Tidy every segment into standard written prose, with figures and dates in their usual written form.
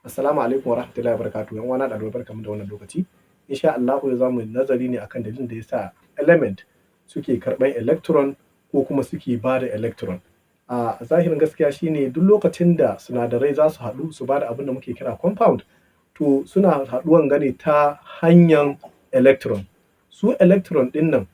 Assalamu alaikum wa rahmatullahi wa barakatuhu. 'Yan uwana ɗalibai, barkanmu da wannan lokaci. Insha Allahu yau za mu yi nazari ne akan dalilin da yasa element suke karɓan electron ko kuma suke ba da electron. A zahirin gaskiya shine duk lokacin da sinadarai za su haɗu su bada abin da muke kira compound, to suna haɗuwan ga ne ta hanyan electron. Su electron ɗin nan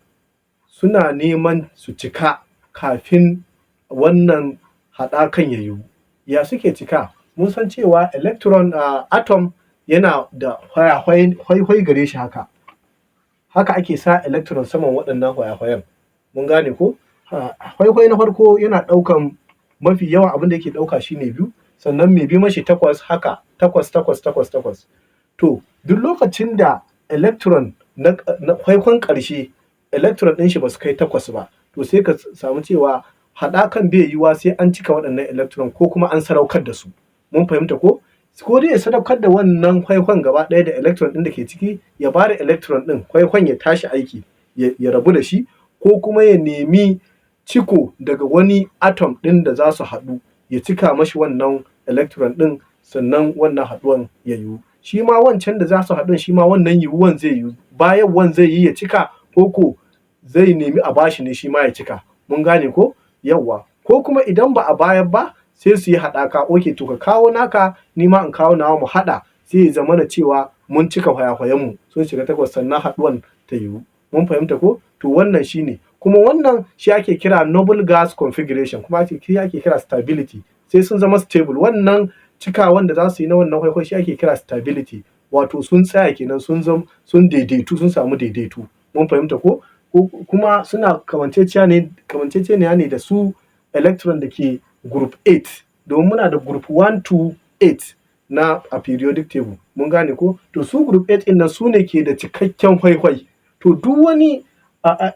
suna neman su cika kafin wannan haɗakan ya yiwu. Ya suke cika? Mun san cewa electron, atom yana da hwai gare shi haka, haka ake sa electron saman waɗannan hwaya-hwayan. Mun gane ko? Hwai na farko yana ɗaukan mafi yawan abin da yake ɗauka shine biyu, sannan mai bi mashi takwas, haka takwas, takwas, takwas, takwas. To duk lokacin da electron na hwaikwan ƙarshe, electron ɗin shi basu kai takwas ba, to sai ka samu cewa haɗakan bai yiwuwa sai an cika waɗannan electron ko kuma an sadaukar da su. Mun fahimta ko? Ko dai ya sadaukar da wannan hwaikwan gaba ɗaya da electron ɗin da ke ciki, ya bada electron ɗin, hwaikwan ya tashi aiki ya rabu da shi, ko kuma ya nemi ciko daga wani atom ɗin da za su haɗu ya cika mashi wannan electron ɗin, sannan wannan haɗuwan ya yiwu. Shi ma wancan da za su haɗun, shi ma wannan yiwuwan zai yiwu, bayarwan zai yi ya cika, ko ko zai nemi a bashi ne shi ma ya cika. Mun gane ko? Yawwa. Ko kuma idan ba a bayar ba, sai su yi haɗaka: okay, to ka kawo naka, ni ma in kawo nawa, mu haɗa, sai ya zamana cewa mun cika hwaya-hwayan mu sun shiga takwas, sannan haɗuwan ta yiwu. Mun fahimta ko? To wannan shine. Kuma wannan shi ake kira noble gas configuration, kuma shi ake kira stability. Sai sun zama stable. Wannan cikawan da za su yi na wannan hwaihwai shi ake kira stability, wato sun tsaya kenan, sun zam sun daidaitu, sun samu daidaito. Mun fahimta ko? Kuma suna kamanceceniya ne da su electron da ke group 8, domin muna da group 1 to 8 na a periodic table. Mun gane ko? To su group 8 ɗin nan su ne ke da cikakken hwaihwai. To duk wani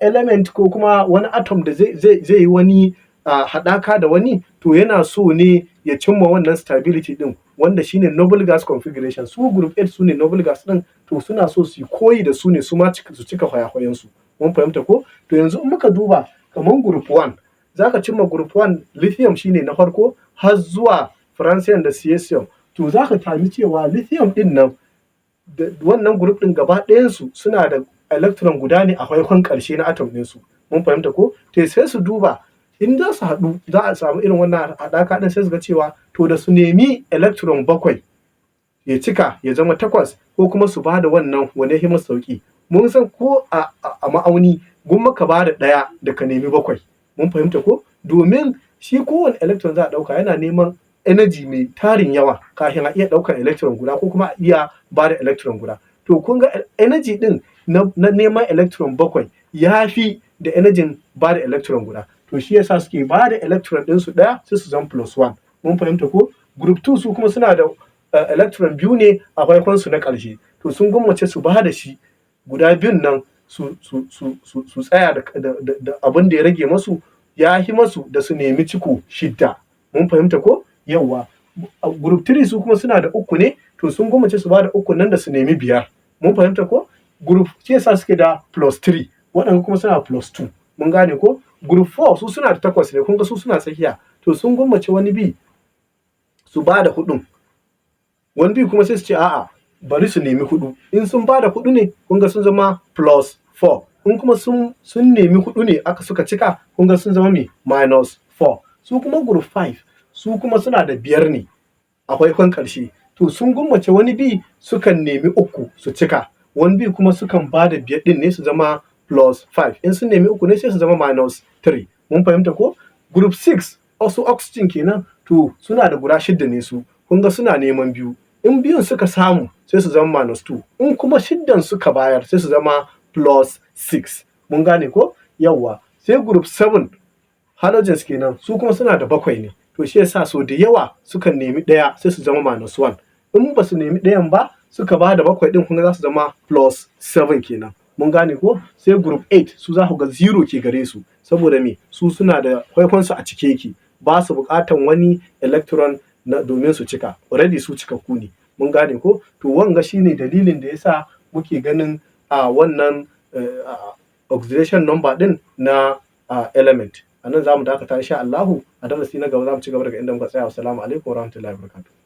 element ko kuma wani atom da zai yi wani haɗaka da wani, to yana so ne ya cimma wannan stability ɗin, wanda shine noble gas configuration. Su group 8 su ne noble gas ɗin. To suna so su yi koyi da su ne, su ma su cika hwaya-hwayensu. Mun fahimta ko? To yanzu in muka duba kaman group 1, za ka cimma group 1, lithium shine na farko har zuwa francium da cesium. To za ka sami cewa lithium ɗin nan, wannan group ɗin gaba ɗayansu suna da electron guda ne a hwaikwan ƙarshe na atom ɗinsu. Mun fahimta ko? To sai su duba in za su haɗu za a samu irin wannan haɗaka ɗin, sai su ga cewa to da su nemi electron bakwai ya cika ya zama takwas, ko kuma su ba da wannan, wane ya masu sauƙi? Mun san ko a ma'auni, gwamma ka ba da ɗaya da ka nemi bakwai. Mun fahimta ko? Domin shi kowane electron za a ɗauka yana neman energy mai tarin yawa kafin a iya ɗaukar electron guda ko kuma a iya ba da electron guda. To kun ga energy ɗin na neman electron bakwai ya fi da energy ba da electron guda. To shi yasa suke ba da electron ɗinsu ɗaya, sai su zama plus one. Mun fahimta ko? Group 2 su kuma suna da electron biyu ne a hwaikwansu na ƙarshe. To sun gwammace su ba da shi guda biyun nan su tsaya da abin da ya rage masu, ya fi masu da su nemi ciko shidda. Mun fahimta ko? Yawwa. Group 3 su kuma suna da uku ne. To sun gwammace su ba da uku nan da su nemi biyar. Mun fahimta ko? Group shi yasa suke da plus 3, waɗanda kuma suna plus 2. Mun gane ko? Group 4 su suna da takwas ne. Kun ga su suna tsakiya. To sun gwammace wani bi su ba da huɗun, wani bi kuma sai su ce a'a, bari su nemi huɗu. In sun ba da huɗu ne, kun ga sun zama plus 4. In kuma sun nemi huɗu ne aka suka cika, kun ga sun zama me? Minus 4. Su kuma group 5, su kuma suna da biyar ne a hwaikwan ƙarshe. To sun gwammace wani bi sukan nemi uku su cika, wani bi kuma sukan ba da biyar ɗin ne su zama plus 5. In sun nemi uku ne, sai su zama minus 3. Mun fahimta ko? Group 6, wasu oxygen kenan, to suna da guda shidda ne su. Kun ga suna neman biyu. In biyun suka samu, sai su zama minus 2. In kuma shiddan suka bayar, sai su zama plus 6. Mun gane ko? Yawwa. Sai group 7, halogens kenan, su kuma suna da bakwai ne. To shi yasa sau da yawa sukan nemi ɗaya, sai su zama minus 1. In ba su nemi ɗayan ba, suka ba da bakwai ɗin, kun ga za su zama plus 7 kenan. Mun gane ko? Sai group 8, su za ku ga zero ke gare su. Saboda me? Su suna da hwaikwansu a cike yake. Ba su buƙatan wani electron na domin su cika. Already su cikakku ne. Mun gane ko? To wanga shine dalilin da yasa muke ganin a wannan oxidation number ɗin na element. A nan za mu dakata. Insha Allahu a darasi na gaba za mu ci gaba daga inda muka tsaya. Assalamu alaikum wa rahmatullahi wa barakatuh.